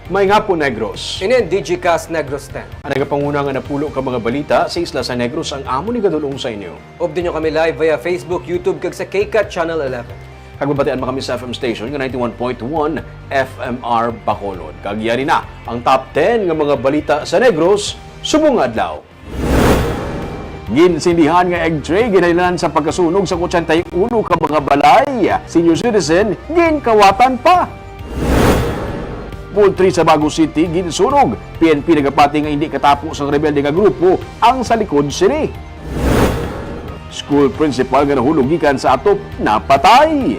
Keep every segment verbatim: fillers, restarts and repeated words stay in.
May nga po, Negros. Inin Digicast Negros ten. Ang nagapanguna nga napulo ka mga balita sa isla sa Negros ang amo ni gadulong sa inyo. Update nyo kami live via Facebook, YouTube, kag sa K CAT Channel eleven. Kag mabatian man kami sa F M station nga ninety-one point one F M R Bacolod. Kag yari na ang top ten nga mga balita sa Negros subong nga adlaw. Ginsindihan nga egg tray ginhalinan sa pagkasunog sa ochenta y uno ka mga balay. Senior citizen ginkawatan pa. Poultry sa Bago City ginsunog. P N P nagapati nga indi katapo sang rebelde nga grupo ang sa likod sini. School principal nga nahulog gikan sa atop napatay.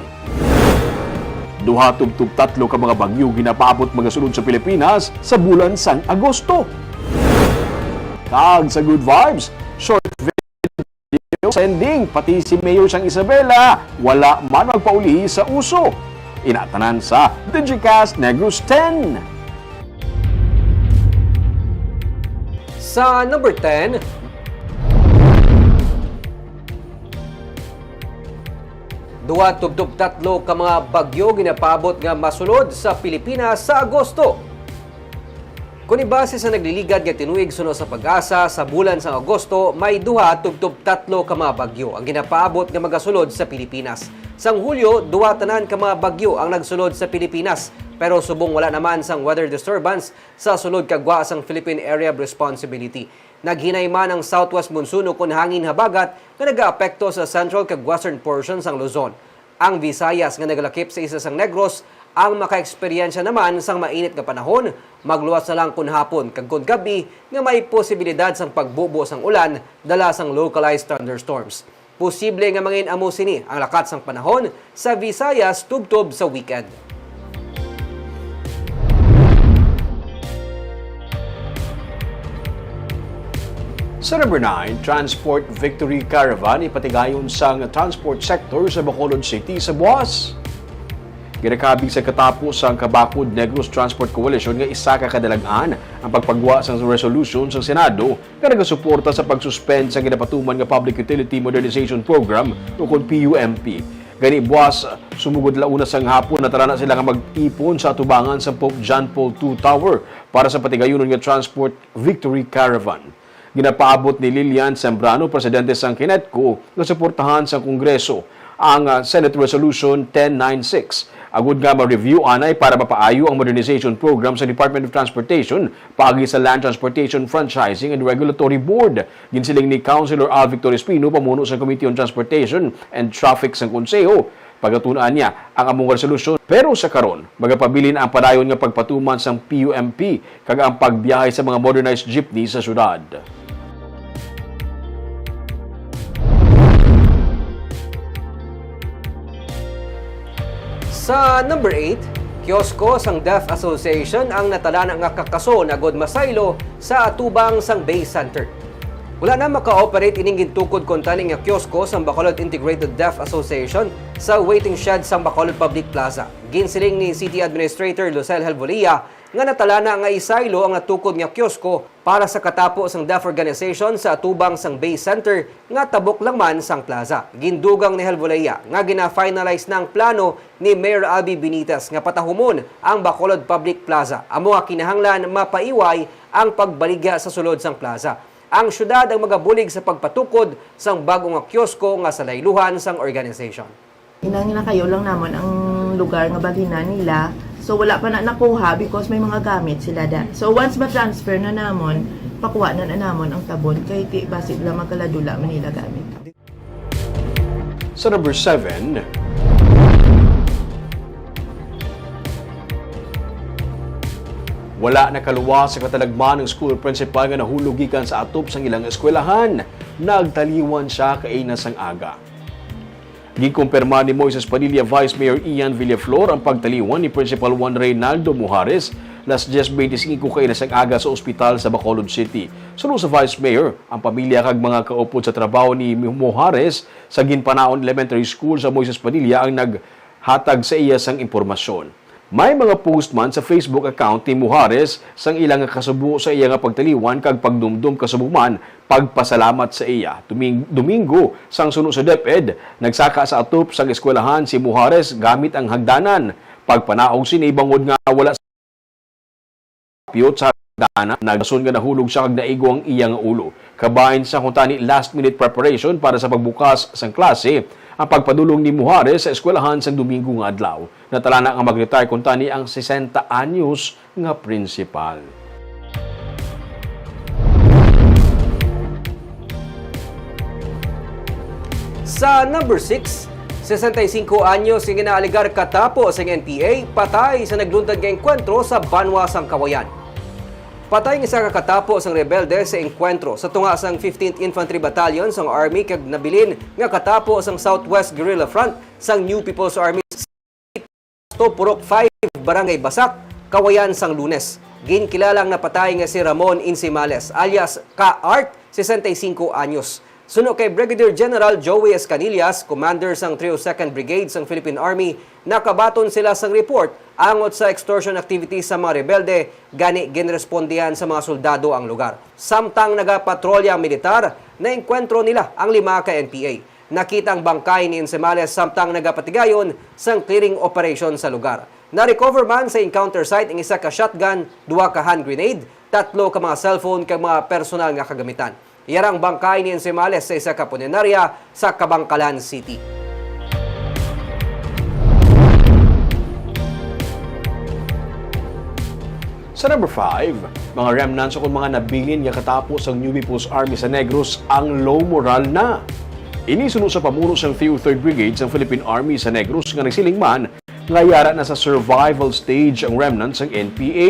Duha tubtob tatlo ka mga bagyo ginapaabot magasulod sa Pilipinas sa bulan sang Agosto. Kag sa Good Vibes, short video sending, pati si Mayor sang Isabela wala man magpaulihi sa uso. Ina tanan sa Digicast Negros ten. Sa number ten, duha tubtob tatlo ka mga bagyo ginapaabot nga masulod sa Pilipinas sa Agosto. Kon ibase sa nagliligad nga tinuig suno sa PAGASA, sa bulan sang Agosto may duha tubtob tatlo ka mga bagyo ang ginapaabot nga magasulod sa Pilipinas. Sang Hulyo, duha tanan ka mga bagyo ang nagsulod sa Pilipinas, pero subong wala naman sang weather disturbance sa sulod kag gwa sang Philippine Area of Responsibility. Naghinay man ang southwest monsoon ukon hangin habagat nga nagaapekto sa central kag western portion sang Luzon. Ang Visayas nga nagalakip sa isla sang Negros ang makaeksperyensya naman sang mainit nga panahon, magluwas na lang kon hapon kag kon gab-i nga may posibilidad sang pagbubo sang ulan dala sang localized thunderstorms. Posible nga mangin-amo sini ang lakat sang panahon sa Visayas tubtob sa weekend. Sa number nine, Transport Victory Caravan ipatigayon sang transport sector sa Bacolod City sa buwas. Ginakabig sa katapo sang Kabakod Negros Transport Coalition nga isa ka kadalag-an ang pagpagwa sang resolution sang Senado nga nagasuporta sa pag-suspend sa ginapatuman nga Public Utility Modernization Program ukon P U M P. Gani, buwas, sumugod la una sang hapon, natalana sila nga mag-ipon sa atubangan sa Pope John Paul two Tower para sa patigayunon nga Transport Victory Caravan. Ginapaabot ni Lilian Zambrano, presidente sang KINETCO, nga suportahan sang Kongreso ang, ah, Senate Resolution ten nine six, agud nga ma-review anay para mapaayo ang modernization program sa Department of Transportation paagi sa Land Transportation Franchising and Regulatory Board. Ginsiling ni Councilor Al Victor Espino, pamuno sa Committee on Transportation and Traffic sang Konseho, pagatun-an niya ang among resolusyon, pero sa karon, magapabilin ang padayon nga pagpatuman sang P U M P kag ang pagbiyahe sa mga modernized jeepney sa syudad. Sa number eight, kiosko sang Deaf Association ang natalana nga kakason agud masaylo sa atubang sang Bay Center. Wala na maka-operate ining gintukod kuntani nga kiosko sang Bacolod Integrated Deaf Association sa waiting shed sang Bacolod Public Plaza. Ginsiling ni City Administrator Lucel Helvolia nga natalana nga isaylo ang natukod nga kiosko para sa katapo sang deaf organization sa atubang sang Bay Center nga tabok lang man sang plaza. Gindugang ni Helvolia nga gina-finalize na ang plano ni Mayor Albee Benitez nga patahumon ang Bacolod Public Plaza. Amo nga kinahanglan mapaiway ang pagbaligya sa sulod sang plaza. Ang syudad ang magabulig sa pagpatukod sang bag-o nga kiosko nga salayluhan sang organization. Ginanakayaw lang namon ang lugar nga balhinan nila. So, wala pa na nakuha because may mga gamit sila da. So, once ma-transfer na namon, pakuha na, na namon ang tabon kay ti basi lang magkaladula man nila gamit. Sa number seven, wala nakaluwas sa katalagman ang school principal nga nahulog gikan sa atop sang ilang eskwelahan. Nagtaliwan siya kaina sang aga. Ginkumpirma ni Moises Padilla Vice Mayor Ian Villaflor ang pagtaliwan ni Principal Juan Reynaldo Mojares las diez beintisinko kaina sang aga sa ospital sa Bacolod City. Suno sa Vice Mayor, ang pamilya kag mga kaupod sa trabaho ni Mojares sa Ginpanaon Elementary School sa Moises Padilla ang naghatag sa iya sang impormasyon. May mga post man sa Facebook account ni Mojares sang ila nga kasubo sa iya nga pagtaliwan kag pagdumdom kasubo man pagpasalamat sa iya. Doming-, Domingo, sang suno sa DepEd, nagsaka sa atop sang eskwelahan si Mojares gamit ang hagdanan. Pagpanaog sini bangod nga wala piyot sa hagdanan, nagdason nga nahulog siya kag naigo ang iya nga ulo. Kabahin sa kuntani last-minute preparation para sa pagbukas sang klase ang pagpadulong ni Mujares sa eskwelahan sang Domingo nga adlaw. Natalana nga mag-retire kuntani ang sesenta anyos nga prinsipal. Sa number six, sesenta y cinco anyos nga ginaalegar katapo sang N P A patay sa nagluntad nga engkwentro sa banwa sang Kawayan. Patay ang isa ka katapo sang rebelde sa engkwentro sa tunga sang fifteenth Infantry Battalion sang Army kag nabilin nga katapo sang Southwest Guerrilla Front sang New People's Army Pasto, Purok five, Barangay Basak, Kawayan sang Lunes. Ginkilala ang napatay nga si Ramon Insimales, alias Ka Art, sesenta y cinco anyos. Suno kay Brigadier General Joey Escanillas, commander sang three oh second Brigade sang Philippine Army, nakabaton sila sang report angot sa extortion activities sa mga rebelde, gani ginrespondihan sa mga soldado ang lugar. Samtang nagapatrolya ang militar, naengkwentro nila ang lima ka N P A. Nakita ang bangkay ni Insimales samtang nagapatigayon sang clearing operation sa lugar. Na-recover man sa encounter site ang isa ka shotgun, duha ka hand grenade, tatlo ka mga cellphone kag mga personal nga kagamitan. Yara ang bangkay ni Insimales sa isa ka punerarya sa Kabankalan City. Sa number five, mga remnants o kung mga nabilin nga katapo sang New People's Army sa Negros ang low moral na. Ini suno sa pamuno sang three oh third Brigade sang Philippine Army sa Negros nga nagsiling man nga yara na sa survival stage ang remnants sang N P A.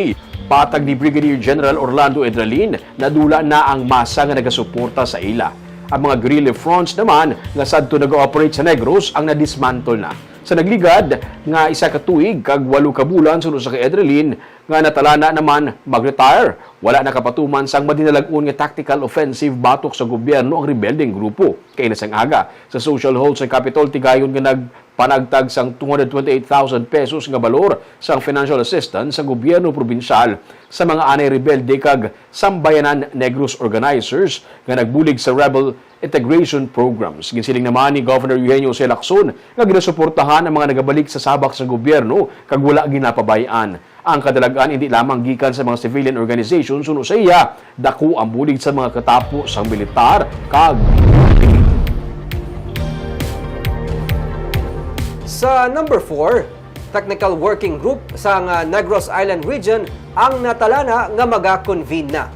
Patag ni Brigadier General Orlando Edralin, nadula na ang masa nga nagasuporta sa ila. Ang mga guerrilla fronts naman nga sadto nag-ooperate sa Negros ang nadismantle na. Sa nagligad nga isa ka tuig kag walo ka bulan suno sa kay Edralin, nga natalana naman mag-retire, wala nakapatuman sang madinalag-on nga tactical offensive batok sa gobyerno ang rebeldeng grupo. Kaina sang aga, sa Social Hall sa Capitol, tigayon nga nagpanagtag sang two hundred twenty-eight thousand pesos nga balor sang financial assistance sa gobyerno probinsyal sa mga anay rebelde kag sambayanan Negros organizers nga nagbulig sa rebel integration programs. Ginsiling naman ni Governor Eugenio C. Lacson nga ginasuportahan ang mga nagabalik sa sabak sa gobyerno kag wala ginapabay-an. Ang kadalagan indi lamang gikan sa mga civilian organization suno sa iya, dako ang bulig sa mga katapo sang militar kag Sa number four, Technical Working Group sang, ah, Negros Island Region ang natalana nga maga-convene na.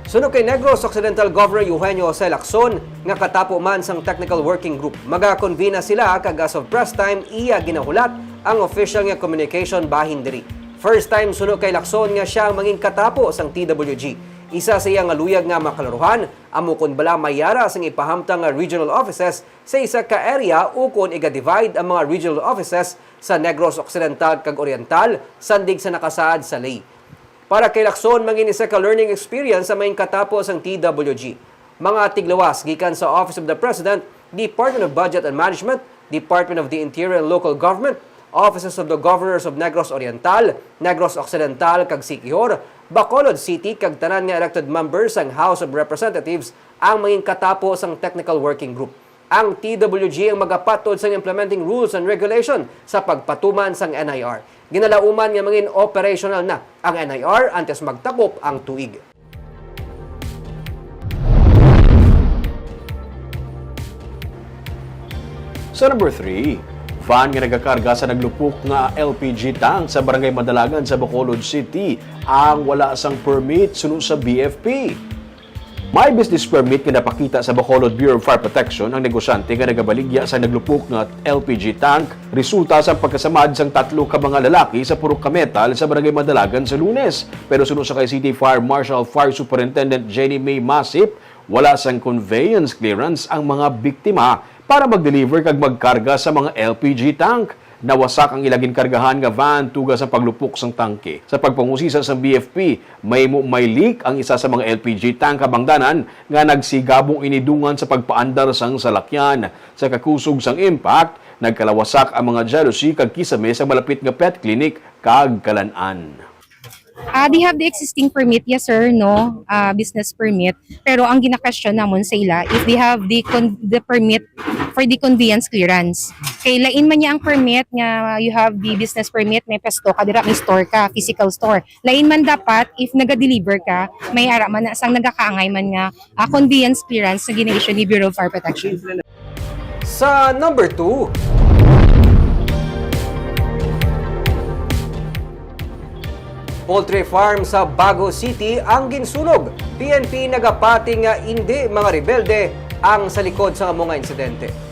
Suno kay Negros Occidental Governor Eugenio Jose Lacson nga katapo man sang Technical Working Group, maga-convene na sila kag as of press time iya ginahulat ang official nga communication bahin diri. First time suno kay Lacson nga siya ang mangin katapo sang T W G. Isa sa iya nga luyag nga makalaruhan amo kon bala may yara sang ipahamtang nga regional offices sa isa ka area ukon iga-divide ang mga regional offices sa Negros Occidental kag Oriental, sandig sa nakasaad sa ley. Para kay Lacson, mangin isa ka learning experience ang mangin katapo sang T W G. Mga tiglawas gikan sa Office of the President, Department of Budget and Management, Department of the Interior and Local Government, Offices of the Governors of Negros Oriental, Negros Occidental, kag Siquijor, Bacolod City, kag tanan nga elected members sang House of Representatives ang mangin katapo sang Technical Working Group. Ang T W G ang magapatod sang implementing rules and regulation sa pagpatuman sang N I R. Ginalauman nga mangin operational na ang N I R antes magtakop ang tuig. Sa number three, van nga nagakarga sa naglupok nga L P G tank sa Barangay Madalagan sa Bacolod City ang wala sang permit suno sa B F P. May business permit nga napakita sa Bacolod Bureau of Fire Protection ang negosyante nga nagabaligya sa naglupok nga L P G tank resulta sa pagkasamad sang tatlo ka mga lalaki sa purok ka metal sa Barangay Madalagan sa Lunes. Pero suno sa kay City Fire Marshal Fire Superintendent Jenny May Masip, wala sang conveyance clearance ang mga biktima para mag-deliver kag magkarga sa mga L P G tank. Nawasak ang ila ginkargahan nga van tuga sa paglupok sang tangke. Sa pagpangusisa sang B F P, mahimo may leak ang isa sa mga L P G tank kabangdanan nga nagsigabong ini dungan sa pagpaandar sang salakyan. Sa kakusog sang impact, nagkalawasak ang mga jealousy kag kisame sa malapit nga pet clinic kag kalan-an. Ah, they have the existing permit, yes sir, no? Ah, business permit. Pero ang gina-question namon sa ila, if they have the con- the permit for the conveyance clearance. Kay lain man niya ang permit nga you have the business permit, may pwesto ka dira, may store ka, physical store. Lain man dapat if naga-deliver ka, may ara man na sang nagakaangay man nga, ah, conveyance clearance sa gina-issue ni Bureau of Fire Protection. Sa number two, poultry farm sa Bago City ang ginsunog. P N P nagapati nga indi mga rebelde ang sa likod sa amo nga insidente.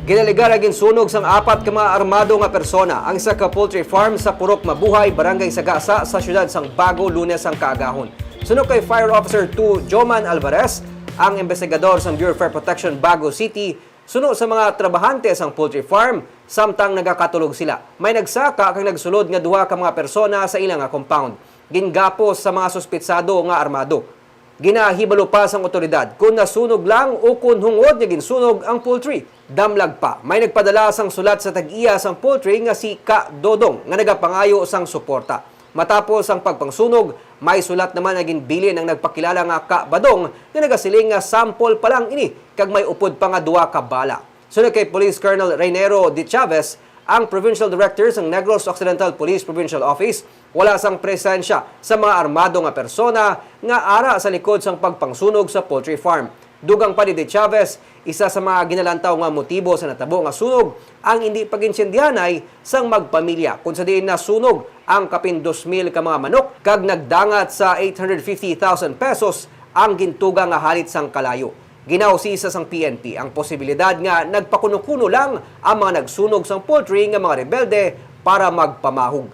Ginalegar nga ginsunog sang apat ka mga armado nga persona ang isa ka poultry farm sa Purok Mabuhay, Barangay Sagasa, sa siyudad sang Bago, Lunes ang kaagahon. Suno kay Fire Officer two Joman Alvarez, ang investigador sang Bureau of Fire Protection Bago City, suno sa mga trabahante sang poultry farm, samtang nagakatulog sila, may nagsaka kag nagsulod nga duha ka mga persona sa ila nga compound. Gingapos sa mga suspitsado nga armado. Ginahibalo pa sang otoridad kon nasunog lang o kon hungod nga ginsunog ang poultry. Damlag pa, may nagpadala sang sulat sa tag-iya sang poultry nga si Ka Dodong nga nagapangayo sang suporta. Matapos ang pagpangsunog, may sulat naman nga ginbilin ang nagpakilala nga Ka Badong nga nagasiling nga sample pa lang ini kag may upod pa nga duha ka bala. Suno kay Police Colonel Reynero de Chavez, ang Provincial Director sang Negros Occidental Police Provincial Office, wala sang presensya sa mga armado nga persona nga ara sa likod sang pagpangsunog sa poultry farm. Dugang pa ni De Chavez, isa sa mga ginalantaw nga motibo sa natabo nga sunog ang indi pag-insendihanay sang magpamilya, kung sa diin nasunog ang kapin dos mil ka mga manok kag nagdangat sa eight hundred fifty thousand pesos ang gintuga nga halit sang kalayo. Ginausisa sang P N P ang posibilidad nga nagpakuno-kuno lang ang mga nagsunog sang poultry nga mga rebelde para magpamahog.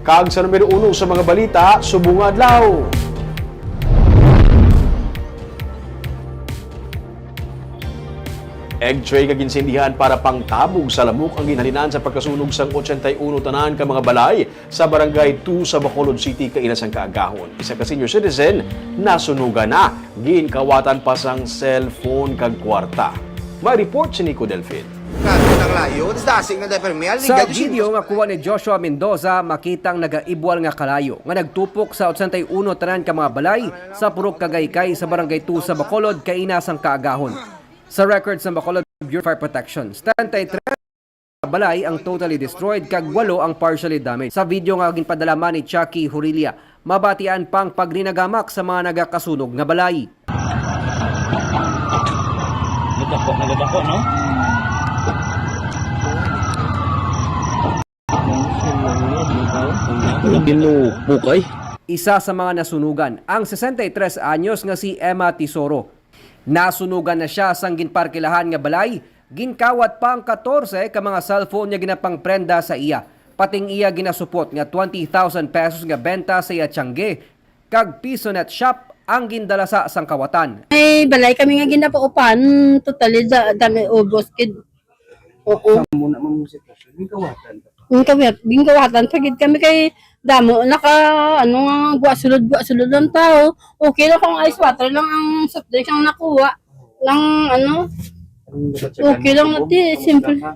Kag sa numero uno sa mga balita, subong nga adlaw. Egg tray nga ginsindihan para pangtabog sa lamok ang ginhalinan sa pagkasunog sang ochenta y uno tanan ka mga balay sa Barangay two sa Bacolod City kaina sang kaagahon. Isa ka senior citizen nasunugan na, ginkawatan pa sang cellphone kag kwarta. May report si Nico Delfin. Kaso nang layo, tas dasig na diaper, may Sa aliga, di video siya- nga kuha ni Joshua Mendoza, makitang nagaibwal nga kalayo nga nagtupok sa ochenta y uno tanan ka mga balay sa Purok Kagaykay sa Barangay two sa Bacolod kaina sang kaagahon. Sa record sa Bacolod Bureau of Fire Protection, setenta y tres balay ang totally destroyed kag walo ang partially damaged. Sa video nga ginpadala man ni Chucky Hurilia, mabatian pang pagrinagamak sa mga nagakasunog nga balay. Nagdako, nagdako, no? Ginupok ay. Isa sa mga nasunugan ang sesenta y tres anyos nga si Emma Tisoro. Nasunugan na siya sang ginparkilahan nga balay, ginkawat pa ang katorse ka mga cellphone nga ginapangprenda sa iya, pati ang iya ginasupot nga twenty thousand pesos nga benta sa iya tiyangge kag pisonet shop ang gindala sa sang kawatan. May balay kami nga ginapaupan, totally da, dami ubos kid. Oo. Sa muna man mo sitwasyon, may kawatan ka pa. Ang kawat, gingkawatan pa gid kami kay damo naka ano nga gwa sulod gwa sulod ang tao. Okay lang kung ice water lang ang soft drinks ang nakuha. Lang ano, Ang nabatian Okay mo, lang, Bong, ate, kumusta simple. ka?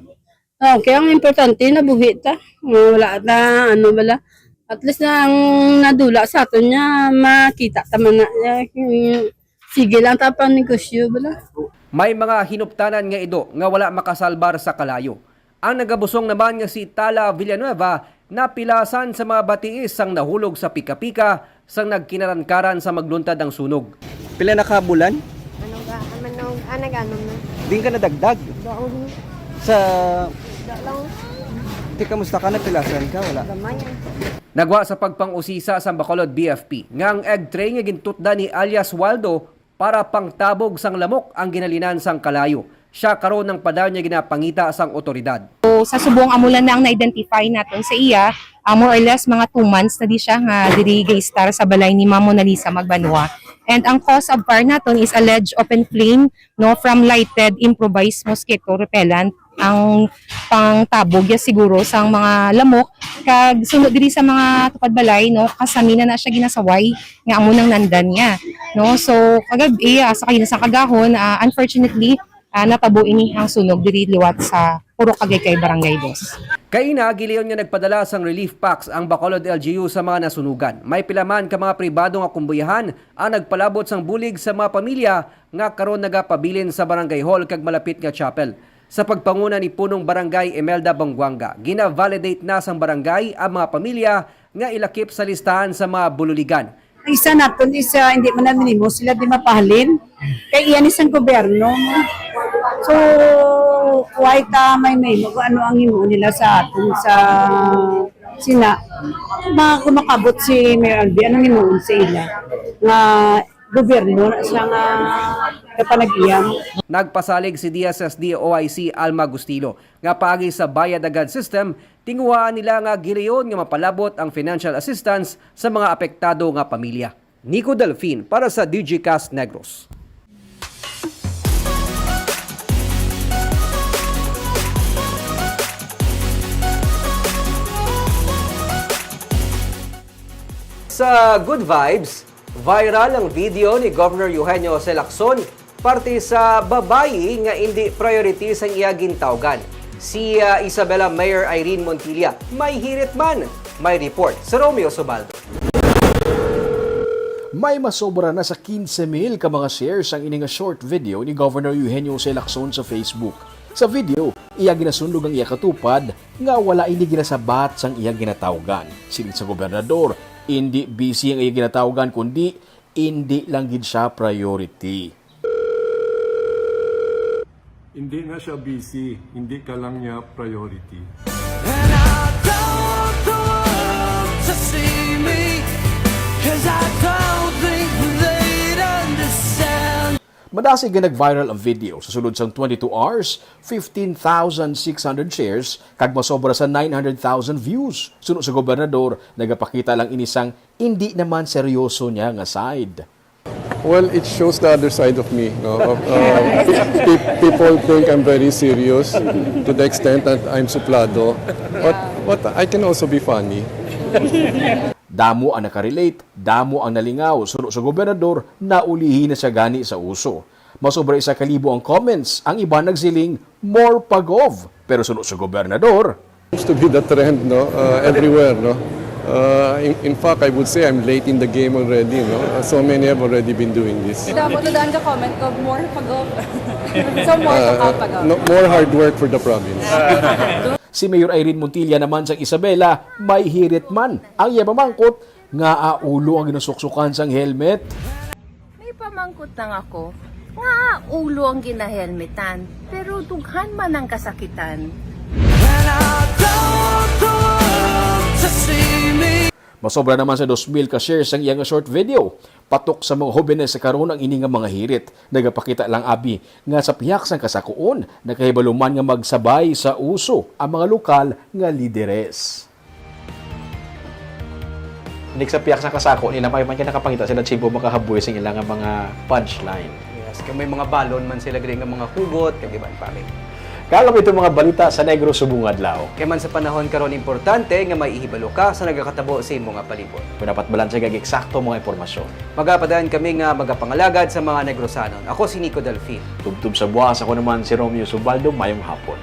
Okay, ang importante nabuhi ta. Nga wala ta ano bala. At least na ang nadula sa aton niya makita ta man na. Niya, mm, sige lang ta pa negosyo bala. May mga hinuptanan nga ido nga wala makasalbar sa kalayo. Ang nagabusong naman nga si Tala Villanueva napilasan sa mga batiis sang nahulog sa pika-pika sang nagkinarankaran sa magluntad ang sunog. Pila na ka bulan? Ano ga, ano, ah, nag-anom na. Din ka nadagdag? Doon, Sa... da lang, Di, kamusta ka? Napilasan ka? Wala? Gamay. Nagwa sa pagpang-usisa sang Bacolod B F P nga ang egg tray nga gintutda ni alias Waldo para pangtabog sang lamok ang ginhalinan sang kalayo. Siya karon ang padayon nga ginapangita sang otoridad. So, sa subong amo lang na ang na-identify naton sa iya, ah, more or less mga two months na di siya nga diri gaistar sa balay ni Ma'am Mona Lisa Magbanua. And ang cause of fire naton is alleged open flame, no, from lighted improvised mosquito repellent ang pangtabog ya siguro sang mga lamok kag suno diri sa mga tukad balay, no, kasami na na siya ginasaway nga amo nang nandan niya, no. So kagab-i, ah, sa kaina sang kaagahon, ah, unfortunately, ah, natabo ini ang sunog diri liwat sa Purok Kagaykay, Barangay Dos. Kaina, gilayon nga nagpadala sang relief packs ang Bacolod L G U sa mga nasunugan. May pila man ka mga pribado nga kumbuyahan ang nagpalabot sang bulig sa mga pamilya nga karon nagapabilin sa barangay hall kag malapit nga chapel. Sa pagpanguna ni Punong Barangay Imelda Banguanga, gina-validate na sang barangay ang mga pamilya nga ilakip sa listahan sa mga bululigan. Isa naton is, ah, hindi man namin himo sila di mapahalin. Kay iyan isang gobyerno. So, why ta may mahimo kung ano ang himo nila sa aton sa sina? Ma, kung makabot si Mayor Albi, anong himuon sa ila? Nga gobyerno na siya nga kapanag-iyang. Nagpasalig si D S S D O I C Alma Gustilo nga paagi sa Bayad Agad system, tinguhaan nila nga gilayon nga mapalabot ang financial assistance sa mga apektado nga pamilya. Nico Delfin para sa Digicast Negros. Sa good vibes, viral ang video ni Governor Eugenio Jose Lacson parte sa babayi nga indi priority sang iya gintawgan, si, ah, Isabela Mayor Irene Montilla. May hirit man, may report sa Romeo Subaldo. May masobra na sa quince mil ka mga shares ang ini nga short video ni Governor Eugenio Jose Lacson sa Facebook. Sa video, iya ginasundog ang iya katupad nga wala ini ginasabat sang iya ginatawgan. Siling sa gobernador, indi busy ang iya ginatawgan, kundi indi lang gid siya priority. Hindi na siya busy, hindi ka lang niya priority. And I don't want the world to see me, 'cause I don't think they'd understand. Madasig nga nag-viral ang video. Sa sulod sang twenty-two hours, fifteen thousand six hundred shares kag masobra sa nine hundred thousand views. Suno sa gobernador, nagapakita lang ini sang indi naman seryoso niya nga side. Well, it shows the other side of me, no? Of, uh, pe- pe- people think I'm very serious to the extent that I'm suplado. But, but I can also be funny. Damo ang nakarelate, damo ang nalingaw. Suno sa gobernador, naulihi na siya gani sa uso. Masobra isa ka libo ang comments, ang iban nagsiling, "More pa, Gov." Pero suno sa gobernador, seems to be the trend, no? Uh, everywhere, no? Uh, in, in fact, I would say I'm late in the game already, no? Uh, so many have already been doing this. Damo to daan ka comment ko, "More pa, Gov." So, more to Uh, come pa, Gov. No, more hard work for the province. Si Mayor Irene Montilla naman sang Isabela, may hirit man. Ang iya pamangkot, ngaa ulo ang ginasuksukan sang helmet? May pamangkot lang ako, ngaa ulo ang ginahelmetan, pero dughan man ang kasakitan. And I don't want the world to see me. Masobra naman sa dos mil ka shares ang iya nga short video. Patok sa mga hobenes sa karon ang ini nga mga hirit. Nagapakita lang abi nga sa pihak sang kasakuon, nakahibalo man nga magsabay sa uso ang mga lokal nga lideres. Nig sa pihak sang kasako nila, may man kay nakapangita sila, Chibo, makahaboy sing ila nga mga punchline. Yes, kay may mga balon man sila diri nga mga hugot, kag iban pa, Ray. Kag kami itong mga balita sa Negros subong adlaw. Kay man sa panahon karon, importante nga may ihibalo ka sa nagakatabo sa imo nga palibot. Kung dapat balanse kag eksakto mga impormasyon. Magapadayon kami nga magapangalagad sa mga Negrosanon. Ako si Nico Delfin. Tubtob sa buwas, ako naman si Romeo Subaldo. Mayong hapon.